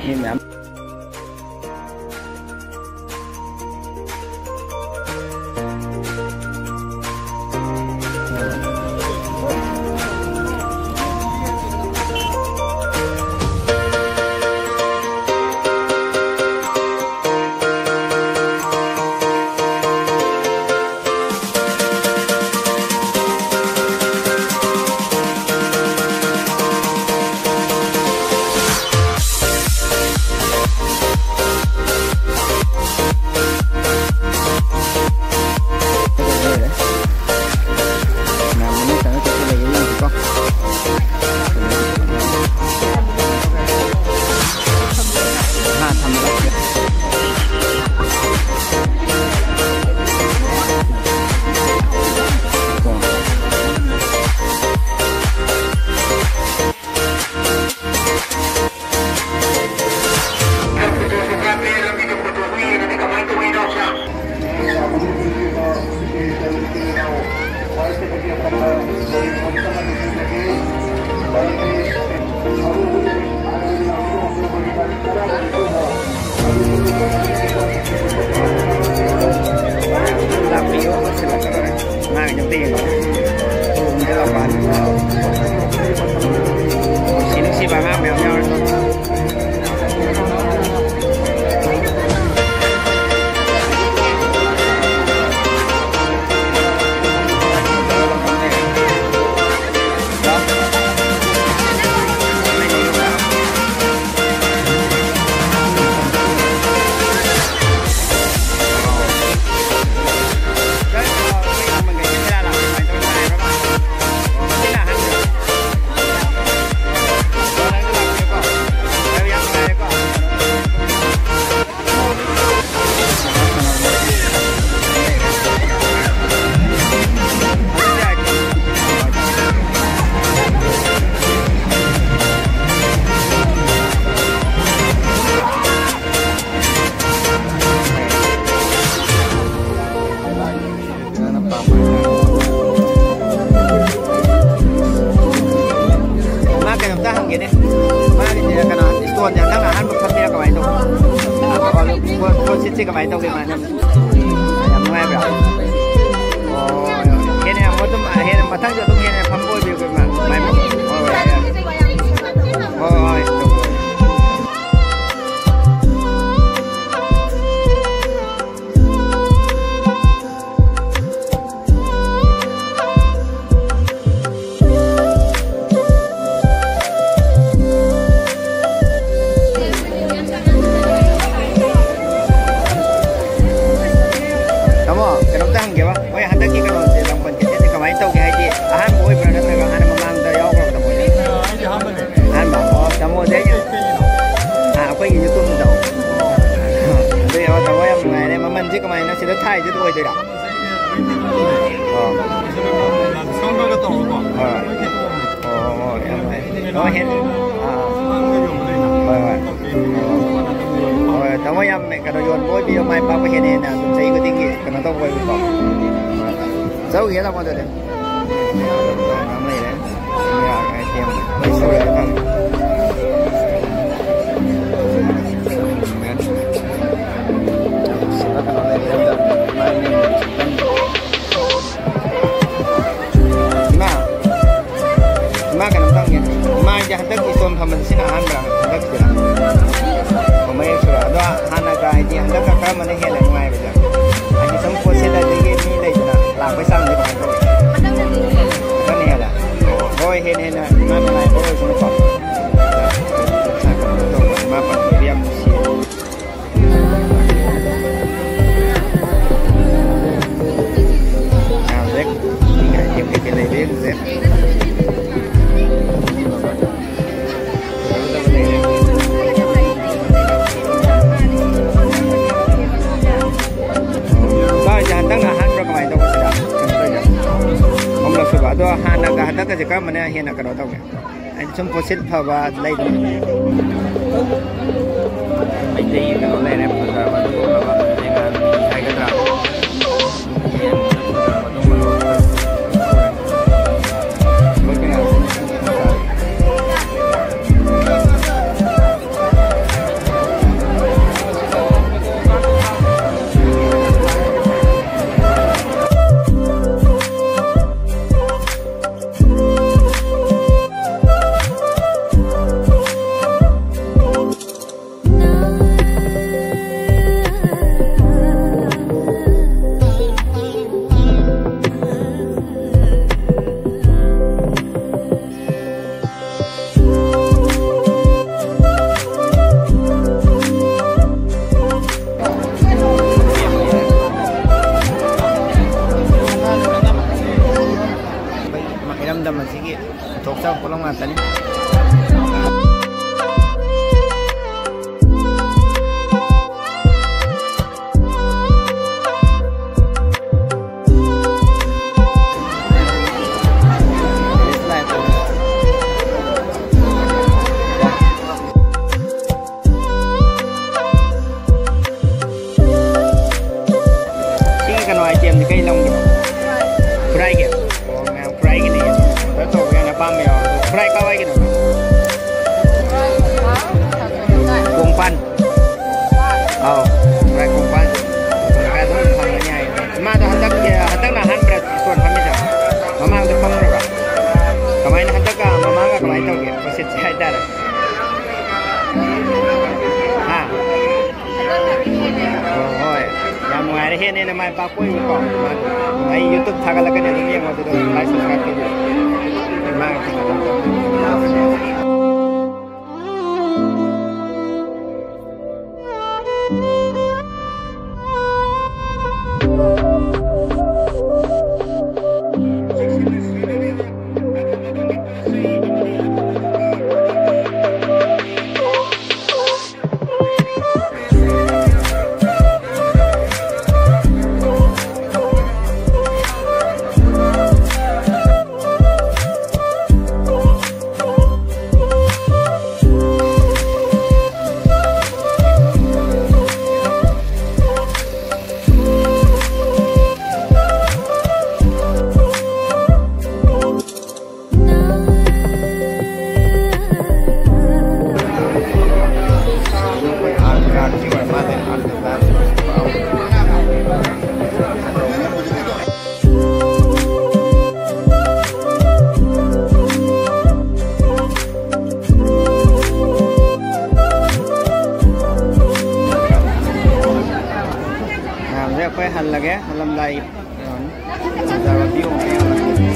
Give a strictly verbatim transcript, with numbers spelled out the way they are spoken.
ꯃꯤ ꯃꯌꯥꯝ꯫ ꯑꯍꯥꯟꯕ ꯐꯝꯃꯤꯔ ꯀꯃꯥꯏꯅ ꯇꯧꯕ? ꯄꯣꯠ, ꯄꯣꯠꯁꯤꯠꯁꯦ ꯀꯃꯥꯏꯅ ꯇꯧꯒꯦ ꯃꯥꯅ? ꯌꯥꯝ ꯅꯨꯡꯉꯥꯏꯕ꯭ꯔꯥ? ꯑꯣ, ꯍꯦꯟꯅ ꯌꯥꯝ ꯑꯗꯨꯝ ꯍꯦꯟꯅ ꯃꯊꯪꯁꯨ ꯑꯗꯨꯝ ꯍꯦꯟꯅ ꯐꯝꯕ ꯑꯣꯏꯕꯤꯌꯨ, ꯏꯃꯥ꯫ ꯃꯥꯏ ꯃꯨꯛ-, ꯍꯣꯏ, ꯍꯣꯏ, ꯍꯣꯏ꯫ ꯍꯣꯏ, ꯍꯣꯏ꯫ ꯇꯥꯃꯣ, ꯀꯩꯅꯣꯝꯇ ꯍꯪꯒꯦꯕ, ꯃꯣꯏ ꯍꯟꯗꯛꯀꯤ ꯀꯩꯅꯣꯁꯦ, ꯂꯝ ꯀꯣꯟ ꯀꯩꯊꯦꯜꯁꯦ ꯀꯃꯥꯏꯅ ꯇꯧꯒꯦ? ꯍꯥꯏꯗꯤ ꯑꯍꯥꯟꯕ ꯑꯣꯏꯕ꯭ꯔꯥ, ꯅꯠꯇ꯭ꯔꯒ ꯍꯥꯟꯅ ꯃꯃꯥꯡꯗ ꯌꯥꯎꯈ꯭ꯔꯕ, ꯇꯥꯃꯣ? ꯑꯩꯗꯤ ꯑꯍꯥꯟꯕꯅꯦ꯫ ꯑꯍꯥꯟꯕ? ꯑꯣ, ꯇꯥꯃꯣꯁꯦ ꯑꯩ-, ꯑꯥ, ꯑꯩꯈꯣꯏꯒꯤ YouTube ꯇꯧ꯫ ꯑꯗꯨ ꯌꯦꯡꯉꯣ, ꯇꯥꯃꯣ, ꯌꯥꯝ ꯅꯨꯡꯉꯥꯏꯔꯦ꯫ ꯃꯃꯜꯁꯦ ꯀꯃꯥꯏꯅ ꯁꯤꯗ ꯊꯥꯏꯁꯦ ꯑꯗꯨ ꯑꯣꯏꯗꯣꯏꯔꯥ? ꯑꯣ꯫ ꯗꯤꯁꯀꯥꯎꯟ ꯈꯔꯒ ꯇꯧꯔꯒꯀꯣ꯫ ꯍꯣꯏ꯫ ꯑꯣ, ꯑꯣ, ꯌꯥꯝ ꯅꯨꯡꯉꯥꯏ꯫ ꯑꯣ, ꯍꯦꯟ-, ꯑꯥ꯫ ꯍꯣꯏ, ꯍꯣꯏ꯫ ꯍꯣꯏ, ꯇꯥꯃꯣ ꯌꯥꯝ ꯀꯩꯅꯣ ꯌꯣꯟꯕ ꯑꯣꯏꯕꯤꯌꯣ, ꯃꯥꯏ ꯄꯥꯛꯄ ꯍꯦꯟꯅ ꯍꯦꯟꯅ ꯑꯗꯨꯝ ꯆꯍꯤ ꯈꯨꯗꯤꯡꯒꯤ ꯀꯩꯅꯣ ꯇꯧꯕ ꯑꯣꯏꯕꯤꯀꯣ꯫ ꯆꯠꯂꯨꯒꯦ ꯇꯥꯃꯣ ꯑꯗꯨꯗꯤ꯫ ꯌꯥꯝ ꯂꯩꯔꯦ꯫ ꯌꯥꯔꯦ, ꯌꯥꯝ ꯂꯩ꯫ ꯁꯨꯔꯦ, ꯐꯔꯦ꯫ ꯏꯃꯥ, ꯏꯃꯥ ꯀꯩꯅꯣꯝꯇ ꯍꯪꯒꯦ꯫ ꯏꯃꯥ, ꯑꯩꯁꯦ ꯍꯟꯗꯛꯀꯤ ꯏꯁꯇꯣꯟ ꯐꯝꯕꯁꯦ ꯁꯤꯅ ꯑꯍꯥꯟꯕꯔꯥ? ꯍꯟꯗꯛꯀꯤꯁꯤꯔꯥ? ꯑꯣ, ꯃꯌꯦꯛ ꯁꯨꯔꯦ꯫ ꯑꯗꯣ ꯍꯥꯟꯅꯒ ꯍꯥꯏꯗꯤ ꯍꯟꯗꯛꯀ ꯀꯔꯝꯕꯅ ꯍꯦꯜꯂꯦ ꯅꯨꯡꯉꯥꯏꯕꯁꯦ? ꯍꯥꯏꯗꯤ ꯁꯨꯝ ꯄꯣꯠꯁꯦ ꯑꯗꯒꯤ ꯃꯤ ꯂꯩꯗꯅ ꯂꯥꯛꯄꯩ ꯆꯥꯡꯗꯤ ꯀꯃꯥꯏꯅ ꯇꯧꯋꯤ? ꯍꯟꯗꯛꯅ ꯍꯦꯜꯂꯦ? ꯍꯣꯏ, ꯍꯦꯟꯅ ꯍꯦꯟꯅ ꯏꯃꯥ ꯅꯨꯡꯉꯥꯏꯕ ꯑꯣꯏꯁꯅꯨꯀꯣ꯫ ꯏꯃꯥ ꯄꯥꯟꯊꯣꯏꯕꯤ ꯌꯥꯝ ꯅꯨꯡꯁꯤꯌꯦ꯫ ꯍꯧꯖꯤꯛ ꯀꯩꯀꯩ ꯂꯩꯕ ꯌꯦꯡꯁꯦ꯫ ꯁꯥꯔꯁꯦ ꯍꯟꯗꯛꯅ ꯑꯍꯥꯟꯕ꯭ꯔꯥ ꯀꯃꯥꯏꯅ ꯇꯧꯕ ꯁꯤꯗ? ꯑꯍꯨꯝꯂꯛ ꯁꯨꯕ꯫ ꯑꯗꯣ ꯍꯥꯟꯅꯒ ꯍꯟꯗꯛꯀꯁꯦ ꯀꯔꯝꯕꯅ ꯍꯦꯟꯅ ꯀꯩꯅꯣ ꯇꯧꯒꯦ? ꯍꯥꯏꯗꯤ ꯁꯨꯝ ꯄꯣꯠꯁꯤꯠ ꯐꯕ ꯂꯩꯗꯅ꯫ ꯃꯩꯇꯩꯒꯤ ꯀꯩꯅꯣ ꯂꯩꯔꯦ, ꯐꯖꯕ ꯑꯗꯨꯒꯨꯝꯂꯕ ꯂꯩꯉꯥꯛ ꯍꯥꯏꯒꯗ꯭ꯔꯥ? ꯌꯦꯡꯕꯗ ꯐꯖꯕ ꯑꯗꯨꯒꯨꯝꯕ ꯂꯣꯏ ꯇꯧꯋꯦ꯫ ꯃꯣꯏ ꯀꯌꯥ? ꯍꯦꯟꯅ ꯍꯦꯟꯅ ꯃꯥꯏ ꯄꯥꯛꯄ ꯑꯣꯏꯕꯀꯣ꯫ ꯑꯩ YouTube ꯊꯥꯒꯠꯂꯛꯀꯅꯤ, ꯑꯗꯨꯝ ꯌꯦꯡꯉꯣ, ꯑꯗꯨꯗ like, subscribe ꯇꯧꯕꯤꯌꯨ꯫ ꯃꯥ ꯃꯌꯥꯝꯁꯦ ꯑꯩꯈꯣꯏ ꯍꯜꯂꯒꯦ, ꯍꯜꯂꯝꯗꯥꯏ ꯐꯖꯕ view ꯑꯃ ꯌꯦꯡꯉꯒ꯫